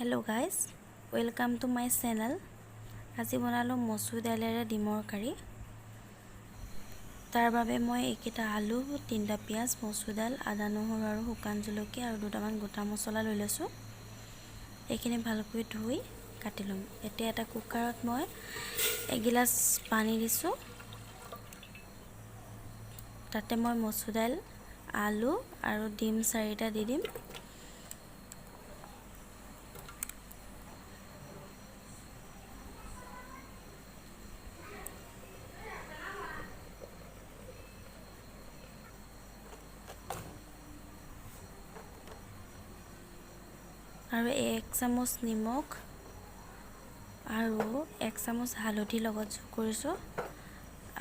Hello guys, welcome to my channel. আজি বনালোঁ মচুৰ দাইলেৰে ডিমৰ কাৰী। তাৰ বাবে মই এইকেইটা আলু, 3টা পিঁয়াজ, মচুৰ দাইল, আদা নহৰু আৰু শুকান জলকীয়া আৰু দুটামান গোটা মছলা লৈ লৈছোঁ। এইখিনি ভালকৈ ধুই কাটি ল'ম। এতিয়া এটা কুকাৰত মই এগিলাচ পানী দিছোঁ। তাতে মই মচুৰ দাইল, আলু আৰু ডিম 4টা দি দিম। আৰু 1 চামুচ নিমখ আৰু 1 চামুচ হালধি লগত যোগ কৰিছোঁ।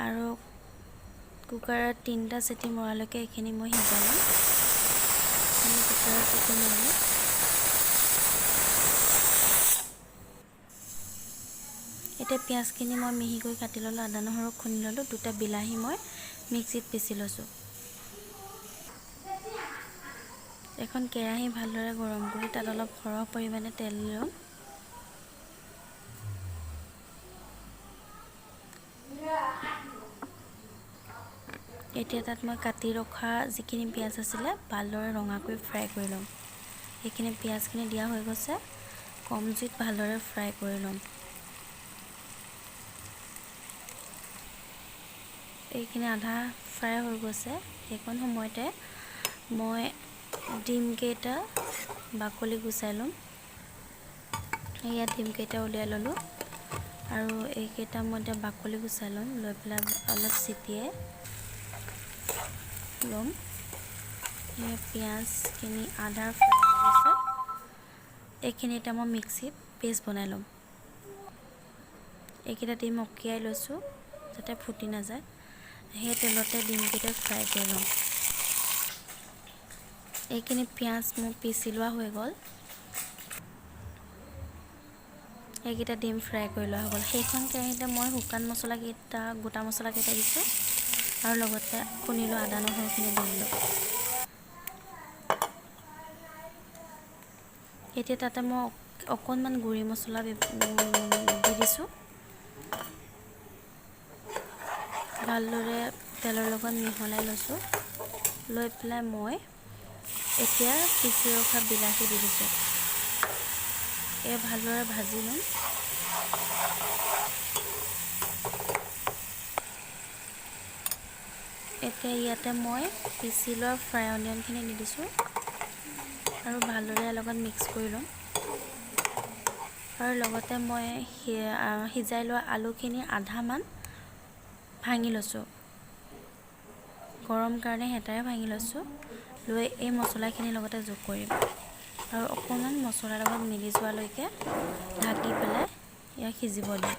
আৰু কুকাৰত 3টা চিটি মৰালৈকে এইখিনি মই সিজাই ল'ম। কুকাৰত চিটি মাৰিলোঁ। এতিয়া পিঁয়াজখিনি মই মিহিকৈ কাটি ল'লোঁ, আদা নহৰু খুন্দি ল'লোঁ, 2টা বিলাহী মই মিক্সিত পিচি লৈছোঁ। এখন কেৰাহী ভালদৰে গৰম কৰি তাত অলপ সৰহ পৰিমাণে তেল ল'ম। এতিয়া তাত মই কাটি ৰখা যিখিনি পিঁয়াজ আছিলে ভালদৰে ৰঙাকৈ ফ্ৰাই কৰি ল'ম। সেইখিনি পিঁয়াজখিনি দিয়া হৈ গৈছে, কম জুইত ভালদৰে ফ্ৰাই কৰি ল'ম। এইখিনি আধা ফ্ৰাই হৈ গৈছে। সেইকণ সময়তে মই ডিমকেইটা বাকলি গুচাই ল'ম। ইয়াত ডিমকেইটা উলিয়াই ল'লোঁ আৰু এইকেইটা মই এতিয়া বাকলি গুচাই ল'ম, লৈ পেলাই অলপ ছিটিয়াই ল'ম। পিঁয়াজখিনি আধা ফ্ৰাই হৈ গৈছে। এইখিনি এতিয়া মই মিক্সিত পেষ্ট বনাই ল'ম। এইকেইটা ডিম অকিয়াই লৈছোঁ যাতে ফুটি নাযায়। সেই তেলতে ডিমকেইটা ফ্ৰাই কৰি ল'ম। এইখিনি পিঁয়াজ মোৰ পিচি লোৱা হৈ গ'ল। এইকেইটা ডিম ফ্ৰাই কৰি লোৱা হৈ গ'ল। সেইখন কেৰাহীতে মই শুকান মছলাকেইটা, গোটা মছলাকেইটা দিছোঁ আৰু লগতে খুন্দি লোৱা আদা নহৰুখিনি দি দিলোঁ। এতিয়া তাতে মই অকণমান গুড়ি মছলা দি দিছোঁ। ভালদৰে তেলৰ লগত মিহলাই লৈছোঁ। লৈ পেলাই মই এতিয়া পিচি ৰখা বিলাহী দি দিছোঁ। এয়া ভালদৰে ভাজি ল'ম। এতিয়া ইয়াতে মই পিচি লোৱা ফ্ৰাই অনিয়নখিনি দি দিছোঁ আৰু ভালদৰে ইয়াৰ লগত মিক্স কৰি ল'ম। আৰু লগতে মই সিজাই লোৱা আলুখিনি আধামান ভাঙি লৈছোঁ। গৰম কাৰণে হেতাৰে ভাঙি লৈছোঁ। লৈ এই মছলাখিনিৰ লগতে যোগ কৰিম আৰু অকণমান মছলাৰ লগত মিলি যোৱালৈকে ঢাকি পেলাই ইয়াক সিজিব দিম।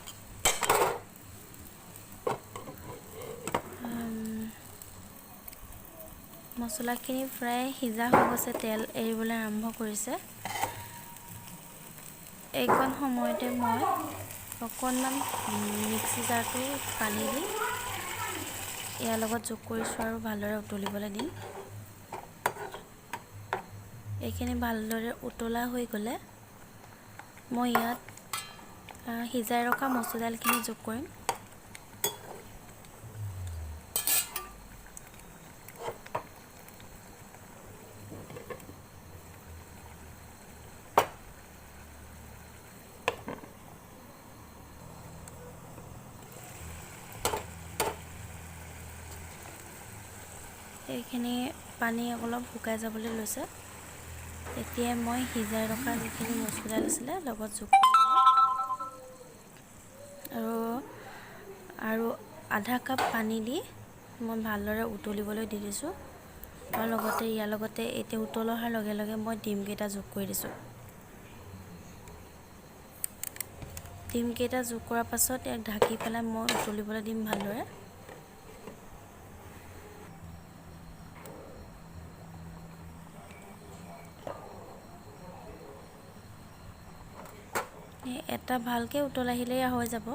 মছলাখিনি প্ৰায় সিজা হৈ গৈছে, তেল এৰিবলৈ আৰম্ভ কৰিছে। এইকণ সময়তে মই অকণমান মিক্সি জাৰটো পানী দি ইয়াৰ লগত যোগ কৰিছোঁ আৰু ভালদৰে উতলিবলৈ দিম। এইখিনি ভালদৰে উতলা হৈ গ'লে মই ইয়াত সিজাই ৰখা মচুৰ দাইলখিনি যোগ কৰিম। এইখিনি পানী অলপ শুকাই যাবলৈ লৈছে। এতিয়া মই সিজাই ৰখা যিখিনি মচুৰ দাইল আছিলে লগত যোগ আৰু আৰু আধা কাপ পানী দি মই ভালদৰে উতলিবলৈ দি দিছোঁ। আৰু লগতে ইয়াৰ লগতে এতিয়া উতল অহাৰ লগে লগে মই ডিমকেইটা যোগ কৰি দিছোঁ। ডিমকেইটা যোগ কৰাৰ পাছত ইয়াক ঢাকি পেলাই মই উতলিবলৈ দিম ভালদৰে। এটা ভালকৈ উতল আহিলে হৈ যাব।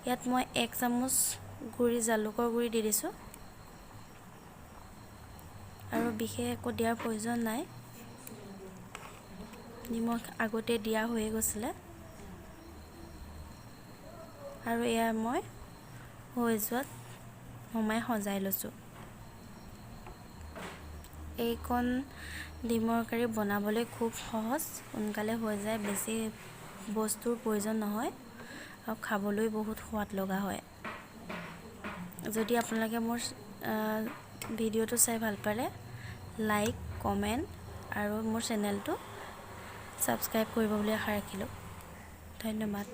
ইয়াত মই 1 চামুচ গুড়ি, জালুকৰ গুড়ি দি দিছোঁ আৰু বিশেষ একো দিয়াৰ প্ৰয়োজন নাই। নিমখ আগতে দিয়া হৈয়ে গৈছিলে। আৰু এয়া মই হৈ যোৱাত নমাই সজাই লৈছোঁ। এইকণ ডিমৰ কাৰী বনাবলৈ খুব সহজ, সোনকালে হৈ যায়, বেছি বস্তুৰ প্ৰয়োজন নহয় আৰু খাবলৈ বহুত সোৱাদ লগা হয়। যদি আপোনালোকে মোৰ ভিডিঅ'টো চাই ভাল পালে লাইক, কমেণ্ট আৰু মোৰ চেনেলটো ছাবস্ক্ৰাইব কৰিব বুলি আশা ৰাখিলোঁ। ধন্যবাদ।